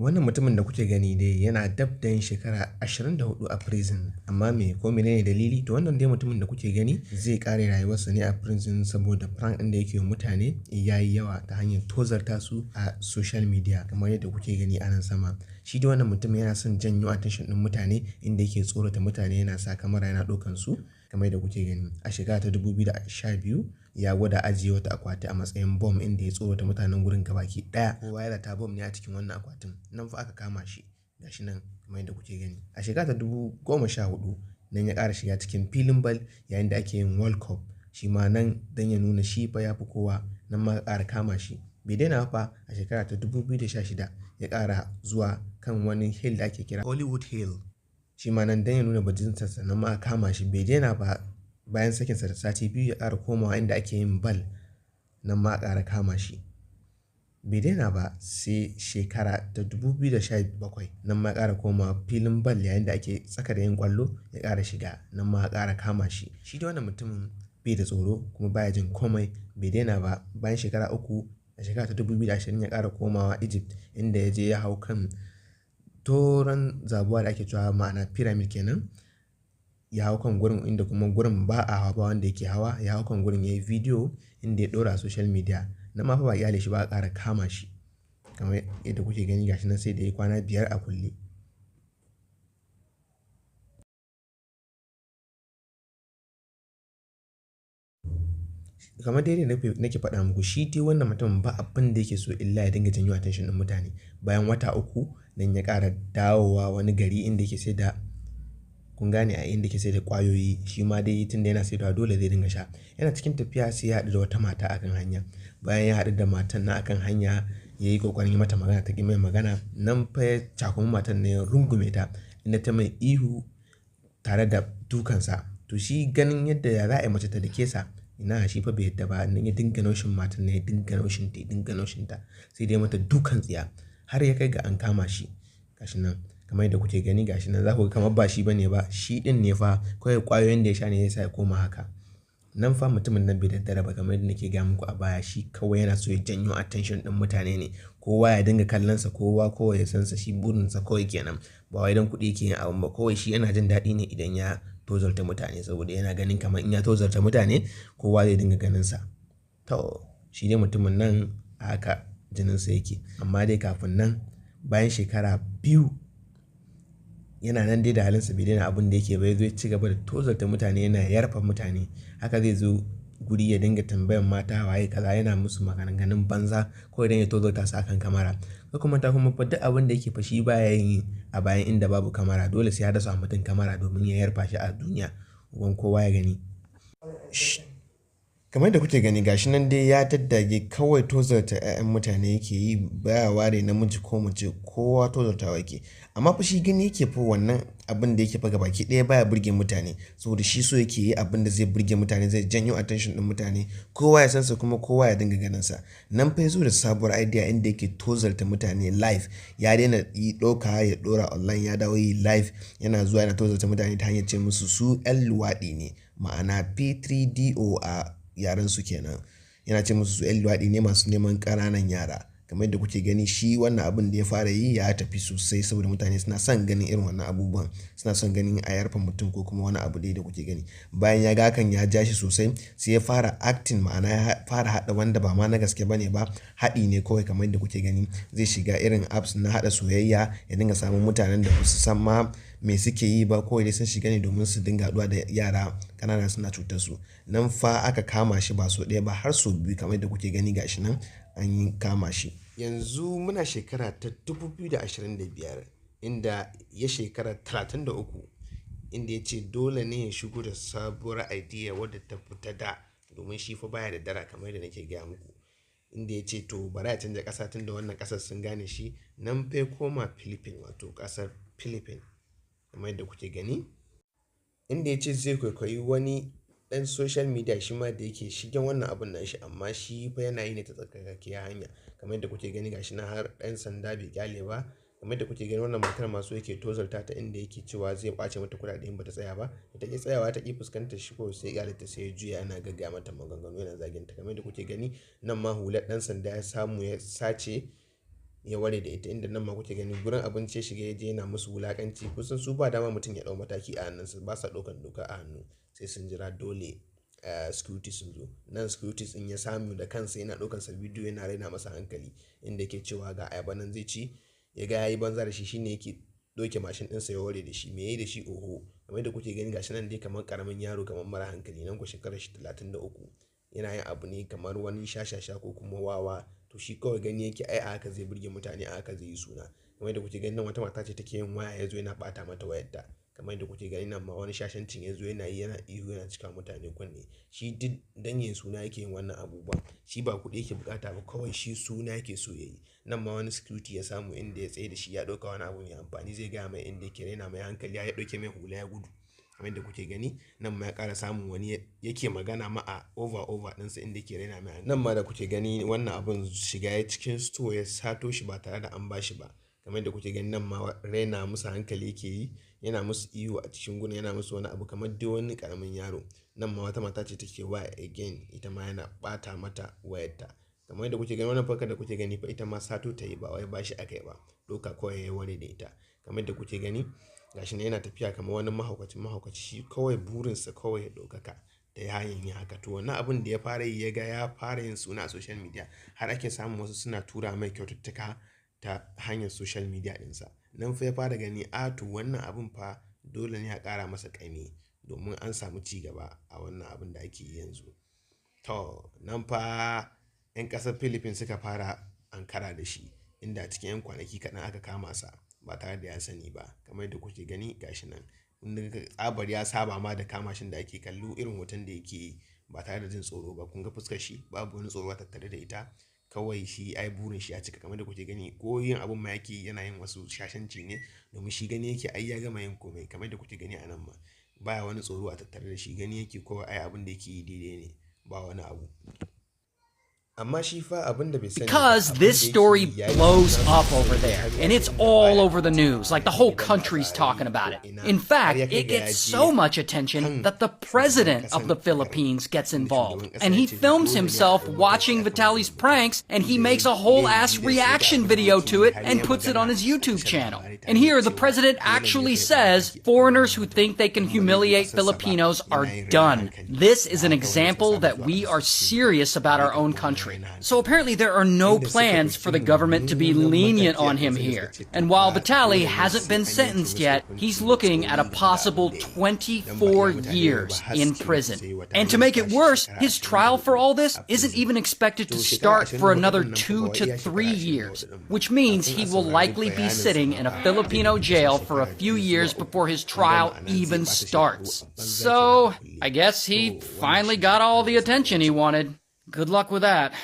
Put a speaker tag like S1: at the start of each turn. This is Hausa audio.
S1: Wannan mutumin da kuke gani dai yana dab da yin shekara 24 a prison, amma me ko menene dalili? To wannan dai mutumin da kuke gani zai kare rayuwarsa ne a prison saboda prank ɗin da yake wa mutane ya yi yawa ta hanyar tozarta su a social media kamar yadda kuke gani a nan sama. Shi dai wannan mutumin yana son janyo attention ɗin mutane inda yake tsorata mutane, yana sa kamara yana ɗaukan su kamar yadda kuke gani. A shekara ta 2012 ya gwada ajiye wata akwati a matsayin bom inda ya tsorata mutanen gurin gabaki ɗaya. Kowa ya zata bom ne a cikin wannan akwatin. Nan fa aka kama shi, gashi nan kamar yadda kuke gani. A shekara ta 2014 nan ya ƙara shiga cikin filin bal yayin da ake yin World Cup. Shi ma nan don ya nuna shi fa ya fi kowa, nan ma aka ƙara kama shi. Bai daina ba fa, a shekara ta 2016 ya ƙara zuwa kan wani hill da ake kira Hollywood Hill. Shi ma nan don ya nuna bajintarsa, nan ma aka kama shi. Bai daina ba, bayan sakinsa da sati 2 ya ƙara komawa inda ake yin bal, nan ma aka ƙara kama shi. Bai daina ba sai shekara ta 2017 nan ma ya ƙara komawa filin bal yayin da ake tsaka da yin ƙwallo, ya ƙara shiga, nan ma aka ƙara kama shi. Shi dai wannan mutumin bai da tsoro kuma baya jin komai. Bai daina ba, bayan shekara 3 a shekara ta 2020 ya ƙara komawa Egypt inda ya je ya hau kan toron zabuwa da ake cewa, ma'ana pyramid kenan. Ya hau kan gurin inda kuma gurin ba a hawa, ba wanda yake hawa. Ya hau kan gurin ya yi bidiyo inda ya ɗora a social media. Nan ma fa ba a ƙyale shi ba, aka ƙara kama shi kamar yadda kuke gani, gashi nan sai da ya yi kwana 5 a kulle. Kamar dai yadda nake faɗa muku, shi dai wannan mutumin ba abin da yake so illa ya dinga janyo attention ɗin mutane. Bayan wata 3 nan ya ƙara dawowa wani gari inda yake sai da, kun gane a inda yake sai da ƙwayoyi. Shi ma dai tunda yana saidawa dole zai dinga sha. Yana cikin tafiya sai ya haɗu da wata mata akan hanya. Bayan ya haɗu da matan nan akan hanya, ya yi ƙoƙarin yi mata magana, ta ƙi mai magana. Nan fa ya cakumi matan nan ya rungume ta inda ta mai ihu tare da dukansa. To shi ganin yadda ya za a yi mace ta dake sa, ina shi fa bai yadda ba. Nan ya dinga naushin matan nan, ya dinga naushin ta, ya dinga naushin ta, sai dai mata dukan tsiya har ya kai ga an kama shi. Gashi nan kamar yadda kuke gani, gashi nan za ku ga kamar ba shi bane ba, shi ɗin ne fa, kawai ƙwayoyin da ya sha ne ya sa ya koma haka. Nan fa mutumin nan bai daddara ba kamar yadda nake gaya muku a baya. Shi kawai yana so ya janyo attention ɗin mutane ne. Kowa ya dinga kallonsa, kowa kawai ya san sa, shi burinsa kawai kenan. Ba wai don kuɗi yake yin abun ba, kawai shi yana jin daɗi ne idan ya tozarta mutane saboda yana ganin kamar in ya tozarta mutane kowa zai dinga ganinsa. To shi dai mutumin nan haka jininsa yake. Amma dai kafin nan, bayan shekara 2 yana nan dai da halinsa, bai daina abin da yake ba. Ya zo ya ci gaba da tozarta mutane, yana yarfa mutane. Haka zai zo guri ya dinga tambayan mata waye kaza, yana musu maganganun banza kawai don ya tozarta su akan kamara. Kar ku manta kuma fa duk abin da yake fa shi baya yin a bayan inda babu kamara. Dole sai ya dasa wa mutum kamara domin ya yarfa shi a duniya uban kowa ya gani. Kamar yadda kuke gani, gashi nan dai ya daddage, kawai tozarta 'ya'yan mutane yake yi, baya ware namiji ko mace, kowa tozartawa yake. Amma fa shi gani yake fa wannan abin da yake fa gabaki ɗaya baya burge mutane, saboda shi so yake yi abin da zai burge mutane, zai janyo attention ɗin mutane, kowa ya san sa kuma kowa ya dinga ganin sa. Nan fa ya zo da sabuwar idea inda yake tozarta mutane live. Ya daina yi ɗauka ya ɗora online, ya dawo yi live, yana zuwa yana tozarta mutane ta hanyar ce musu su 'yan luwaɗi ne, ma'ana P3DO a yaren su kenan. Yana ce musu su 'yan luwaɗi ne masu neman ƙananan yara. Kamar yadda kuke gani, shi wannan abin da ya fara yi ya tafi sosai saboda mutane suna son ganin irin wannan abubuwan, suna son ganin a yarfa mutum ko kuma wani abu dai da kuke gani. Bayan ya ga hakan ya ja shi sosai, sai ya fara acting, ma'ana ya fara haɗa wanda ba ma na gaske bane ba, haɗi ne kawai. Kamar yadda kuke gani, zai shiga irin apps na haɗa soyayya, ya dinga samun mutanen da ba su san ma me suke yi ba, kawai dai sun shiga ne domin su dinga haɗuwa da yara ƙanana suna cutar su. Nan fa aka kama shi ba sau ɗaya ba, har sau 2, kamar yadda kuke gani, gashi nan an yi kama shi. Yanzu muna shekara ta 2025 inda ya shekara 33, inda ya ce dole ne ya shigo da sabuwar idea wadda ta fita da, domin shi fa baya da dara kamar yadda nake gaya muku. Inda ya ce to bari a canza ƙasa tunda wannan ƙasar sun gane shi. Nan fa ya koma Philippines, wato ƙasar Philippines, kamar yadda kuke gani, inda ya ce zai kwaikwayi wani ɗan social media shi ma da yake shigen wannan abun nashi, amma shi fa yana yi ne ta tsarkakakkiyar hanya. Kamar yadda kuke gani, gashi nan har ɗan sanda bai ƙyale ba. Kamar yadda kuke gani, wannan matar masu yake tozarta ta inda yake cewa zai ƙwace mata kuɗaɗe in bata tsaya ba. Da ta ƙi tsayawa, ta ƙi fuskantar shi, ko sai ƙyale ta, sai ya juya yana gaggaya mata maganganu, yana zagin ta. Kamar yadda kuke gani, nan ma hular ɗan sanda ya samu ya sace. Ya ware da ita, inda nan ma kuke gani gurin abinci ya shiga, ya je yana musu wulakanci. Kusan su ba dama mutum ya ɗau mataki a hannunsa, ba sa ɗaukan doka a hannu, sai sun jira dole security sun zo. Nan securities in ya samu da kansa yana ɗaukan sa bidiyo, yana raina masa hankali, inda yake cewa ga ayaba nan zai ci. Ya ga yayi banza da shi, shine yake ɗauke mashin ɗinsa ya ware da shi. Me yayi da shi? Oho. Kamar yadda kuke gani, gashi nan dai kamar karamin yaro, kamar mara hankali. Nan ku shekarar shi 33, yana yin abu ne kamar wani shashasha ko kuma wawa. To shi kawai gani yake ai a haka zai burge mutane, a haka zai yi suna. Kamar yadda kuke gani, nan wata mata ce take yin waya, ya zo yana ɓata mata wayarta. Kamar yadda kuke gani, nan ma wani shashancin ya zo yana yi, yana ihu, yana cika mutane kunne. Shi duk dan yin suna yake yin wannan abubuwan. Shi ba kuɗi yake bukata ba, kawai shi suna yake so ya yi. Nan ma wani security ya samu inda ya tsaye da shi, ya ɗauka wani abu mai amfani zai gaya mai, inda yake raina mai hankali, ya ɗauke mai hula ya gudu. Kamar yadda kuke gani, nan ma ya ƙara samun wani yake magana ma a over over ɗinsa, inda yake raina mai. Nan ma da kuke gani, wannan abun shiga ya cikin store ya sato shi ba tare da an bashi ba. Kamar yadda kuke gani, nan ma raina musu hankali yake yi, yana musu ihu a cikin gurin, yana musu wani abu kamar dai wani karamin yaro. Nan ma wata mata ce take waya again, ita ma yana ɓata mata wayarta. Kamar yadda kuke gani, wannan farkar da kuke gani fa, ita ma sato ta yi, ba wai bashi aka yi ba, ɗauka kawai ya ware da ita. Kamar yadda kuke gani, gashi nan yana tafiya kamar wani mahaukacin mahaukaci. Shi kawai burinsa kawai ya ɗaukaka da ya hanyar yin haka. To wannan abin da ya fara yi, ya ga ya fara yin suna a social media, har ake samun wasu suna tura mai kyaututtuka ta hanyar social media ɗinsa. Nan fa ya fara gani, a to wannan abin fa dole ne a ƙara masa ƙaimi domin an samu ci gaba a wannan abin da ake yi yanzu. To nan fa 'yan ƙasar Philippines suka fara ankara da shi, inda a cikin 'yan kwanaki kaɗan aka kama sa ba tare da ya sani ba. Kamar yadda kuke gani, gashi nan tsabar ya saba ma da kama shin da ake kallo, irin hoton da yake yi ba tare da jin tsoro ba. Kun ga fuskar shi, babu wani tsoro tattare da ita. Kawai shi ai burin shi ya cika. Kamar da kuke gani, ko yin abun ma yake, yana yin wasu shashanci ne, domin shi gani yake ai ya gama yin komai. Kamar da kuke gani a nan ma, baya wani tsoro a tattare da shi, gani yake kawai ai abin da yake yi daidai ne, ba wani abu. Amma shi fa abin da bai sani.
S2: Because this story blows up over there, and it's all over the news, like the whole country's talking about it. In fact, it gets so much attention that the president of the Philippines gets involved, and he films himself watching Vitaly's pranks, and he makes a whole ass reaction video to it and puts it on his YouTube channel. And here, the president actually says foreigners who think they can humiliate Filipinos are done. This is an example that we are serious about our own country. So apparently there are no plans for the government to be lenient on him here. And while Vitali hasn't been sentenced yet, he's looking at a possible 24 years in prison. And to make it worse, his trial for all this isn't even expected to start for another 2 to 3 years, which means he will likely be sitting in a Filipino jail for a few years before his trial even starts. So, I guess he finally got all the attention he wanted. Good luck with that.